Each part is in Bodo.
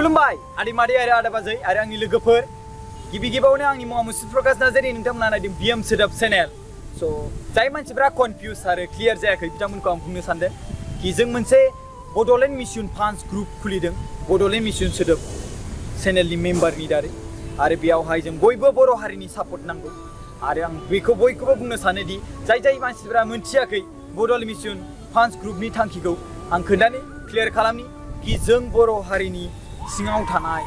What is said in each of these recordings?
खुलुमबाय आदै मादै आरो आदा बाजै आरो आंनि लोगोफोर गिबि गिबियावनो आंनि मुङा मुस्रि प्रकाश नार्जारि नोंथांमोना नायदों बिएम सोदोब चेनेल स' जाय मानसिफ्रा कनफिउज आरो क्लियार जायाखै बिथांमोनखौ आं बुंनो सानदों कि जों मोनसे बड'लेण्ड मिशन फान्स ग्रुप खुलिदों बड'लेण्ड मिशन सोदोब चेनेलनि मेम्बारनि दारै आरो बेयावहाय जों बयबो बर' हारिनि सापर्ट नांगौ आरो आं बेखौ बयखौबो बुंनो सानोदि जाय मानसिफ्रा मोनथियाखै बड'लेण्ड मिशन फान्स ग्रुपनि थांखिखौ आं खोन्थानो क्लियार खालामनि कि जों बर' हारिनि सिङाव थानाय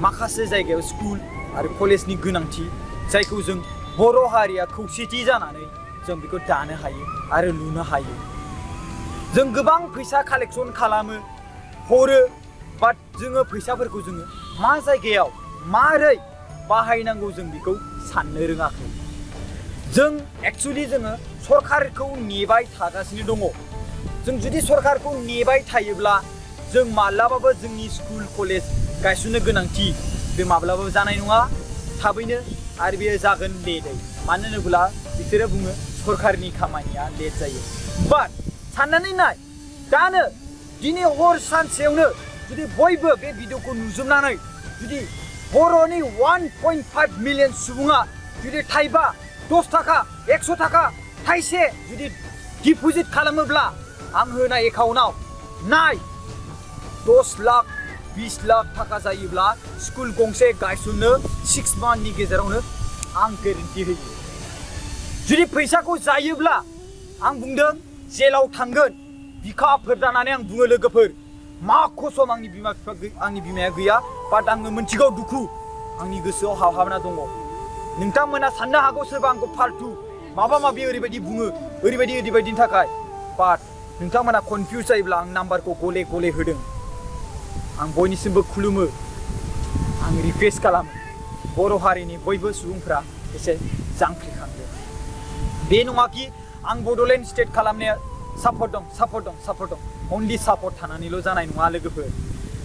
माखासे जायगायाव स्कुल आरो कलेजनि गोनांथि जायखौ जों बर' हारिया खौसेथि जानानै जों बेखौ दानो हायो आरो लुनो हायो जों गोबां फैसा कालेक्सन खालामो हरो बाट जोङो फैसाफोरखौ जोङो मा जायगायाव मारै बाहायनांगौ जों बेखौ साननो रोङाखै जों एक्चुअली जोङो सरकारखौ नेबाय थागासिनो दङ जों जुदि सरकारखौ नेबाय थायोब्ला जों माब्लाबाबो जोंनि स्कुल कलेज गायसननो गोनांथि बे माब्लाबाबो जानाय नङा थाबैनो आरो बेयो जागोन लेटै मानो होनोब्ला बिसोरो बुङो सरकारनि खामानिया लेट जायो बाट साननानै नाय दानो दिनै हर सानसेयावनो जुदि बयबो बे भिडिअखौ नुजोबनानै जुदि बर'नि 1.5 मिलियन सुबुङा जुदि थाइबा 10 थाखा 100 थाखा थाइसे जुदि डिप'जिट खालामोब्ला आं होनाय एकाउन्टआव नाय 10 लाख 20 लाख थाखा जायोब्ला स्कुल गंसे गायसननो 6 मान्थनि गेजेरावनो आं गेरेन्टि होयो जुदि फैसाखौ जायोब्ला आं बुंदों जेलाव थांगोन बिखाफोर जानानै आं बुङो लोगोफोर मा खसम आंनि बिमाया गैया बाट आङो मोनथिगौ दुखु आंनि गोसोआव हाबहाबना दङ नोंथांमोना साननो हागौ सोरबा आंखौ फाल्तु माबा माबि ओरैबायदि बुङो ओरैबायदिनि थाखाय बाट नोंथांमोना कनफिउज जायोब्ला आं नाम्बारखौ गले गले होदों आं बयनिसिमबो खुलुमो आं रिक्वेस्ट खालामो बर' हारिनि बयबो सुबुंफ्रा एसे जांख्रिखांदों बे नङा कि आं बड'लेण्ड स्टेट खालामनाया सापर्ट दं अनलि सापर्ट थानानैल' जानाय नङा लोगोफोर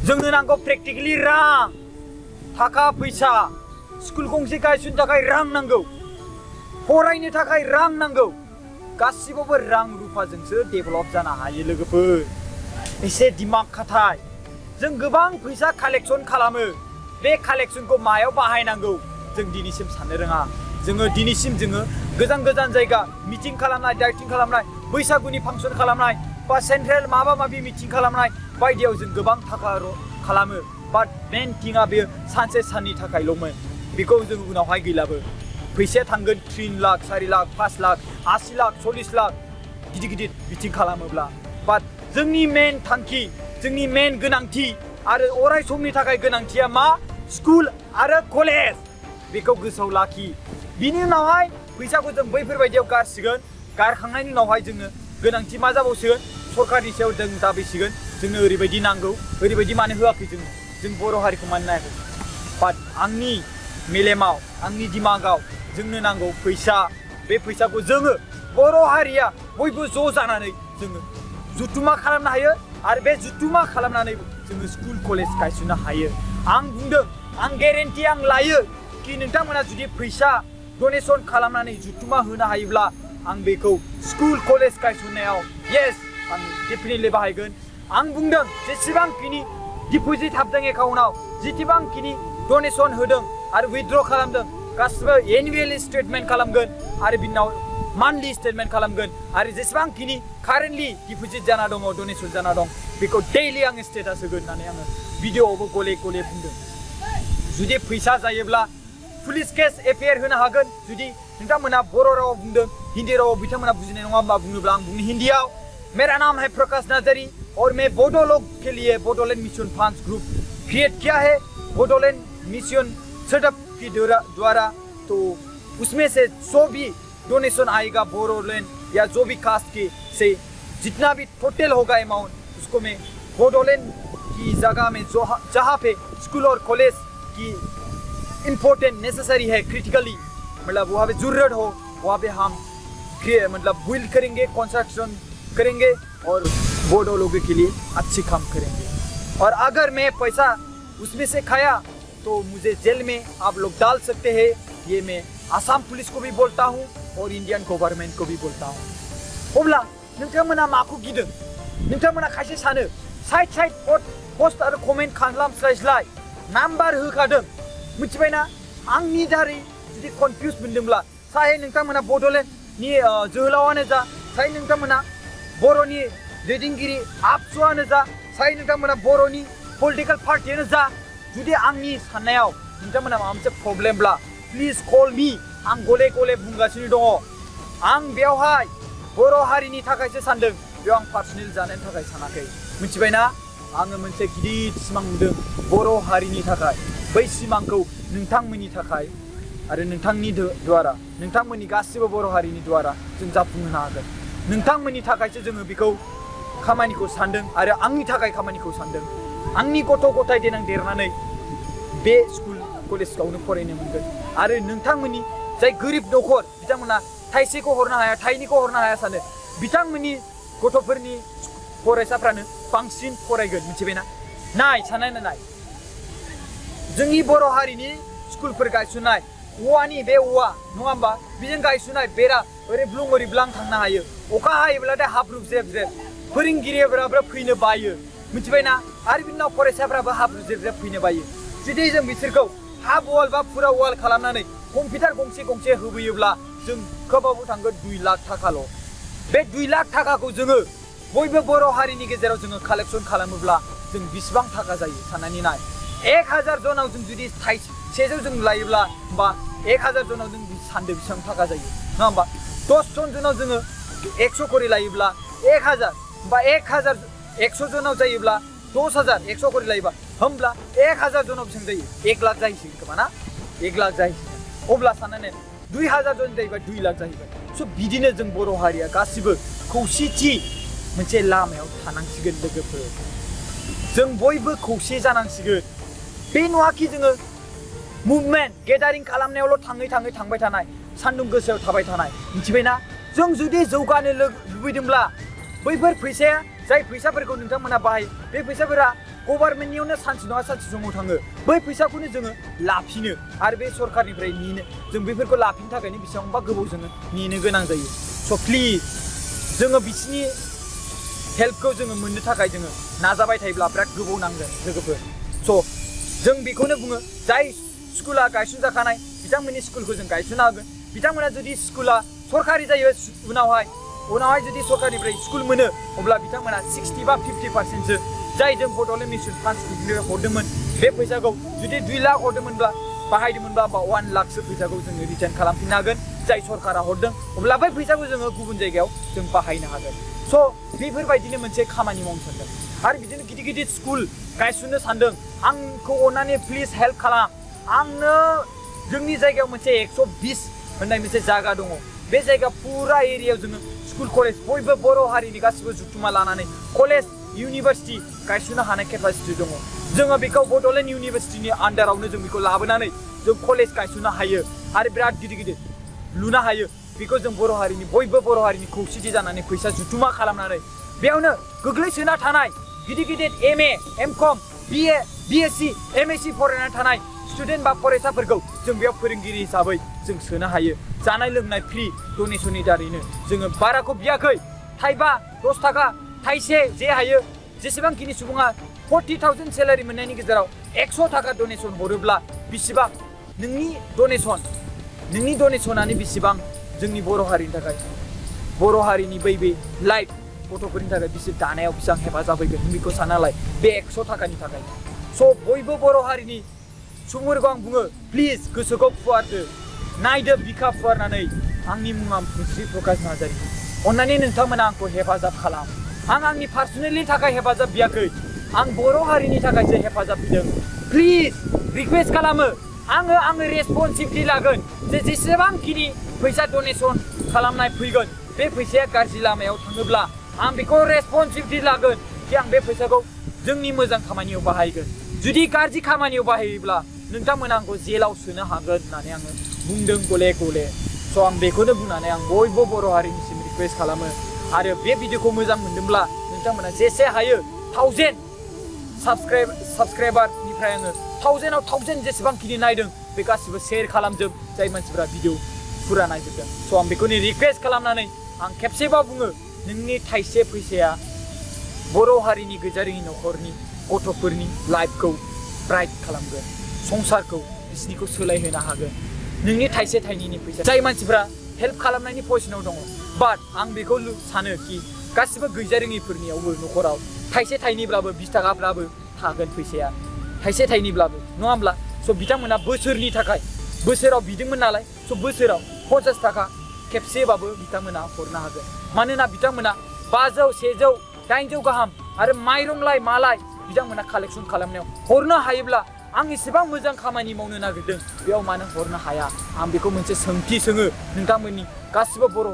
जोंनो नांगौ प्रेक्टिकेलि रां थाखा फैसा स्कुल गंसे गायसननो थाखाय रां नांगौ फरायनो थाखाय रां नांगौ गासिबावबो रां रुफाजोंसो डेभेलप जानो हायो लोगोफोर एसे दिमाग खाथाय जों गोबां फैसा कालेक्सन खालामो बे कालेक्सनखौ मायाव बाहायनांगौ जों दिनैसिम साननो रोङा जोङो दिनैसिम गोजान जायगा मिटिं खालामनाय डाइटिं खालामनाय बैसागुनि फांसन खालामनाय बा सेन्ट्रेल माबा माबि मिटिं खालामनाय बायदियाव जों गोबां थाखा खालामो बाट मेन थिंआ बेयो सानसे साननि थाखायल'मोन बेखौ जों उनावहाय गैलाबो फैसाया थांगोन 3 लाख 4 लाख 5 लाख 80 लाख 40 लाख गिदिर मिटिं खालामोब्ला बाट जोंनि मेन थांखि जोंनि मेन गोनांथि आरो अराय समनि थाखाय गोनांथिया मा स्कुल आरो कलेज बेखौ गोसोआव लाखि बिनि उनावहाय फैसाखौ जों बैफोरबायदियाव गारसिगोन गारखांनायनि उनावहाय जोङो गोनांथि मा जाबावसिगोन सरकारनि सायाव जों दाबिसिगोन जोंनो ओरैबायदि नांगौ ओरैबायदि मानो होआखै जों बर' हारिखौ मानो नायाखै बाट आंनि मेलेमाव आंनि दिमागाव जोंनो नांगौ फैसा बे फैसाखौ जोङो बर' हारिया बयबो ज' जानानै जोङो जुथुमा खालामनो हायो आरो बे जुथुमा खालामनानै जोङो स्कुल कलेज गायसननो हायो आं बुंदों आं गेरेन्टि आं लायो कि नोंथांमोना जुदि फैसा डनेसन खालामनानै जुथुमा होनो हायोब्ला आं बेखौ स्कुल कलेज गायसननायाव येस आं डेफिनेटलि बाहायगोन आं बुंदों जेसेबांखिनि डिप'जिट हाबदों एकाउन्टआव जेसेबांखिनि डनेसन होदों आरो उइथड्र खालामदों गासिबो एनुवेलि स्टेटमेन्ट खालामगोन आरो बिनाव मान्थलि स्टेटमेन्ट खालामगोन आरो जेसेबांखिनि कारेन्टलि डिप'जिट जाना दङ डनेसन जाना दं बेखौ डेइलि आङो स्टेटास होगोन होननानै आङो भिडिअआवबो गले बुंदों जुदि फैसा जायोब्ला पुलिस केस एफआईआर होनो हागोन जुदि नोंथांमोना बर' रावाव बुंदों हिन्दी रावाव बिथांमोना बुजिनाय नङा होनबा बुङोब्ला आं बुंनि हिन्दीयाव मेरा नाम है प्रकाश नार्जारि और मैं बोडो लोग के लिए बडोलैंड मिशन फान्स ग्रुप क्रिएट किया है बडोलैंड मिशन सेटअप के द्वारा तो उसमें से जो भी डोनेशन आएगा बोडोलैंड या जो भी कास्ट के से जितना भी टोटल होगा अमाउंट उसको मैं बोडोलैंड की जगह में जहाँ पे स्कूल और कॉलेज की इम्पोर्टेंट नेसेसरी है क्रिटिकली मतलब वहाँ पे जरूरत हो वहाँ पे हम मतलब बिल्ड करेंगे कंस्ट्रक्शन करेंगे और बोडो लोगों के लिए अच्छी काम करेंगे और अगर मैं पैसा उसमें से खाया तो मुझे जेल में आप लोग डाल सकते हैं ये मैं आसाम पुलिस को भी बोलता हूँ और इंडियन गवर्नमेंट को भी बोलता हूँ अब्ला नोंथांमोना माखौ गिदों नोंथांमोना खायसे सानो साइड post आरो comment खालामस्लायस्लाय नाम्बार होखादों मिथिबायना आंनि दारै जुदि कनफिउज मोनदोंब्ला साहे नोंथांमोना बड'लेण्डनि जोहोलावानो जा साहे नोंथांमोना बर'नि दैदेनगिरि आबसुआनो जा साहे नोंथांमोना बर'नि पलिटिकेल पार्टियानो जा जुदि आंनि साननायाव नोंथांमोना माबा मोनसे प्रब्लेमब्ला प्लिज कल मी आं गले गले बुंगासिनो दङ आं बेवहाय बर' हारिनि थाखायसो सानदों बेयाव आं पार्सनेल जानायनि थाखाय सानाखै मिथिबायना आङो मोनसे गिदिर सिमां नुदों बर' हारिनि थाखाय बै सिमांखौ नोंथांमोननि थाखाय आरो नोंथांनि द्वारा नोंथांमोननि गासिबो बर' हारिनि द्वारा जों जाफुंहोनो हागोन नोंथांमोननि थाखायसो जोङो बेखौ खामानिखौ सानदों आरो आंनि थाखाय खामानिखौ सानदों आंनि गथ' गथाय देनां देरनानै बे स्कुल कलेजफ्रावनो फरायनो मोनगोन आरो नोंथांमोननि जाय गोरिब न'खर बिथांमोना थाइसेखौ हरनो हाया थाइनैखौ हरनो हाया सानो बिथांमोननि गथ'फोरनि फरायसाफ्रानो बांसिन फरायगोन मिथिबायना नाय साननाय नाय जोंनि बर' हारिनि स्कुलफोर गायसननाय औवानि बे औवा नङा होमबा बेजों गायसननाय बेरा ओरै ब्लुं ओरै ब्लां थांनो हायो अखा हायोब्लाथाय हाब्रु जेब जेब फोरोंगिरिफ्राबो फैनो बायो मिथिबायना आरो बिनि उनाव फरायसाफ्राबो हाब्रु जेब जेब फैनो बायो जुदि जों बिसोरखौ हाफ वाल बा फुरा वाल खालामनानै कम्पिउटार गंसे गंसे होबोयोब्ला जों खोबाबो थांगोन 2 लाख थाखाल' बे 2 लाख थाखाखौ जोङो बयबो बर' हारिनि गेजेराव जोङो कालेक्सन खालामोब्ला जों बेसेबां थाखा जायो साननानै नाय 1000 जनाव जों जुदि सेजौ जों लायोब्ला होमबा 1000 जनाव जों सानदो बेसेबां थाखा जायो नङा होमबा 10 जनाव जोङो 100 करि लायोब्ला 1000 होमबा 100 जनाव जायोब्ला 10000 100 करि लायोबा होमब्ला 1000 जनाव बेसेबां जायो 1 लाख जाहैसिगोन खोमा ना 1 लाख जाहैसिगोन अब्ला साननानै 2000 जन जायोबा 2 लाख जाहैबाय स' बिदिनो जों बर' हारिया गासिबो खौसेथि मोनसे लामायाव थानांसिगोन लोगोफोर जों बयबो खौसे जानांसिगोन बे नङाखि जोङो मुभमेन्ट गेदारिं खालामनायावल' थांबाय थानाय सान्दुं गोसायाव थाबाय थानाय मिथिबायना जों जुदि जौगानो लुबैदोंब्ला बैफोर फैसाया जाय फैसाफोरखौ नोंथांमोना बाहायो बे फैसाफोरा गभर्नमेन्टनियावनो सानसे नङा सानसे समाव थाङो बै फैसाखौनो जोङो लाफिनो आरो बे सरकारनिफ्राय नेनो जों बेफोरखौ लाफिनो थाखायनो बेसेबांबा गोबाव जोङो नेनो गोनां जायो स' प्लिज जोङो बिसिनि हेल्पखौ जोङो मोननो थाखाय जोङो नाजाबाय थायोब्ला बिराद गोबाव नांगोन लोगोफोर स' जों बेखौनो बुङो जाय स्कुला गायसनजाखानाय बिथांमोननि स्कुलखौ जों गायसननो हागोन बिथांमोना जुदि स्कुला सरकारि जायो उनावहाय जुदि सरकारनिफ्राय स्कुल मोनो अब्ला बिथांमोना 60 बा 50%सो जाय जों बड'लेण्ड मिसन फान्डनिफ्राय हरदोंमोन बे फैसाखौ जुदि 2 लाख हरदोंमोनब्ला बाहायदोंमोनब्ला होमबा 1 लाखसो फैसाखौ जोङो रिटार्न खालामफिननो हागोन जाय सरकारा हरदों अब्ला बै फैसाखौ जोङो गुबुन जायगायाव जों बाहायनो हागोन स' बेफोरबायदिनो मोनसे खामानि मावनो सानदों आरो बिदिनो गिदिर स्कुल गायसननो सानदों आंखौ अननानै प्लिज हेल्प खालाम आंनो जोंनि जायगायाव मोनसे 120 होननाय मोनसे जायगा दङ बे जायगा फुरा एरियायाव जोङो स्कुल कलेज बयबो बर' हारिनि गासिबो जुथुमा लानानै कलेज इउनिभार्सिटि गायसननो हानाय केपासिटि दङ जोङो बेखौ बड'लेण्ड इउनिभार्सिटिनि आन्डारावनो जों बेखौ लाबोनानै जों कलेज गायसननो हायो आरो बिराद गिदिर लुनो हायो बेखौ जों बर' हारिनि बयबो बर' हारिनि खौसेथि जानानै फैसा जुथुमा खालामनानै बेयावनो गोग्लैसोना थानाय गिदिर MA MCOM BA BSc MSc फरायनानै थानाय स्टुडेन्ट बा फरायसाफोरखौ जों बेयाव फोरोंगिरि हिसाबै जों सोनो हायो जानाय लोंनाय फ्रि डनेसननि दारैनो जोङो बाराखौ बियाखै थाइबा 10 थाखा थाइसे जे हायो जेसेबांखिनि सुबुङा 40,000 सेलारि मोननायनि गेजेराव 100 थाखा डनेसन हरोब्ला बेसेबां नोंनि डनेसनानो बेसेबां जोंनि बर' हारिनि थाखाय बर' हारिनि बै लाइफ गथ'फोरनि थाखाय बिसोर दानायाव बेसेबां हेफाजाब होगोन बेखौ साननालाय बे 100 थाखानि थाखाय स' बयबो बर' हारिनि सुबुंफोरखौ आं बुङो प्लिज गोसोखौ फुवारदो नायदो बिखा फुवारनानै आंनि मुङा मुस्रि प्रकाश नार्जारि अन्नानै नोंथांमोना आंखौ हेफाजाब खालाम आं आंनि पार्सनेलनि थाखाय हेफाजाब बियाखै आं बर' हारिनि थाखायसो हेफाजाब बिदों प्लिज रिक्वेस्ट खालामो आङो रेसपन्सिबिलिटि लागोन जे जेसेबांखिनि फैसा डनेसन खालामनाय फैगोन बे फैसाया गाज्रि लामायाव थाङोब्ला आं बेखौ रेसपन्सिबिलिटि लागोन कि आं बे फैसाखौ जोंनि मोजां खामानियाव बाहायगोन जुदि गाज्रि खामानियाव बाहायोब्ला नोंथांमोना आंखौ जेलाव सोनो हागोन होननानै आङो बुंदों गले स' आं बेखौनो बुंनानै आं बयबो बर' हारिनिसिम रिक्वेस्ट खालामो आरो बे भिडिअखौ मोजां मोनदोंब्ला नोंथांमोना जेसे हायो 1000 साबस्क्राइबारनिफ्राय आङो 1000 जेसेबांखिनि नायदों बे गासिबो शेयार खालामजोब जाय मानसिफोरा भिडिअ फुरा नायजोबदों स' आं बेखौनो रिक्वेस्ट खालामनानै आं खेबसेबाव बुङो नोंनि थाइसे फैसाया बर' हारिनि गैजारोङि न'खरनि गथ'फोरनि लाइफखौ ब्राइट खालामगोन संसारखौ बिसिनिखौ सोलायहोनो हागोन नोंनि थाइसे थाइनैनि फैसा जाय मानसिफ्रा हेल्प खालामनायनि पजिशनाव दङ बाट आं बेखौ सानो कि गासिबो गैजारोङिफोरनियावबो न'खराव थाइसे थाइनैब्लाबो 20 थाखाब्लाबो थागोन फैसाया थाइसे थाइनैब्लाबो नङा होमब्ला स' बिथांमोना बोसोरनि थाखाय बोसोराव बिदोंमोन नालाय स' बोसोराव 50 थाखा खेबसेबाबो बिथांमोना हरनो हागोन मानोना बिथांमोना 500 100 800 गाहाम आरो माइरंलाय मालाय बिथांमोना कालेक्सन खालामनायाव हरनो हायोब्ला आं एसेबां मोजां खामानि मावनो नागिरदों बेयाव मानो हरनो हाया आं बेखौ मोनसे सोंथि सोङो नोंथांमोननि गासिबो बर'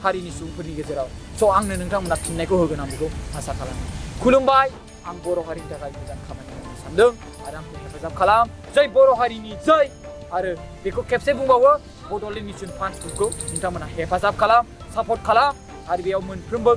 हारिनि सुबुंफोरनि गेजेराव स' आंनो नोंथांमोना फिननायखौ होगोन आं बेखौ आसा खालामो खुलुमबाय आं बर' हारिनि थाखाय मोजां खामानि मावनो सानदों आरो आंखौ हेफाजाब खालाम जै बर' हारिनि जै आरो बेखौ खेबसे बुंबावो बड'लेण्ड मिशन फान्ड ग्रुपखौ नोंथांमोना हेफाजाब खालाम सापर्ट खालाम आरो बेयाव मोनफ्रोमबो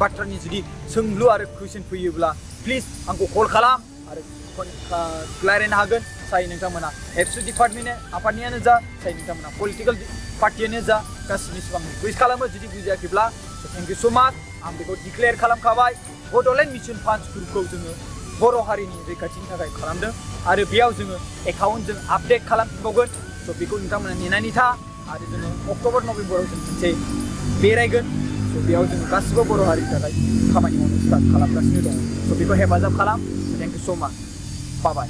बाथ्रानि जुदि सोंलु आरो कुइसन फैयोब्ला प्लिज आंखौ कल खालाम आरो रायलायनो हागोन जाय नोंथांमोना एबसु डिपार्टमेन्ट आफादनियानो जा जाय नोंथांमोना पलिटिकेल पार्टियानो जा गासिबो सिगां रिकुवेस्ट खालामो जुदि बुजियाखैब्ला थेंक इउ सो माच आं बेखौ डिक्लेयार खालामखाबाय बड'लेण्ड मिशन फान्ड ग्रुपखौ जोङो बर' हारिनि रैखाथिनि थाखाय खालामदों आरो बेयाव जोङो एकाउन्ट जों आपडेट खालामफिनबावगोन स' बेखौ नोंथांमोना नेनानै था आरो जोङो अक्ट'बर नभेम्बराव जों मोनसे बेरायगोन स' बेयाव जोङो गासिबो बर' हारिनि थाखाय खामानि मावनो स्टार्ट खालामगासिनो दङ स' बेखौ हेफाजाब खालाम थेंक इउ सो माच बाय बाय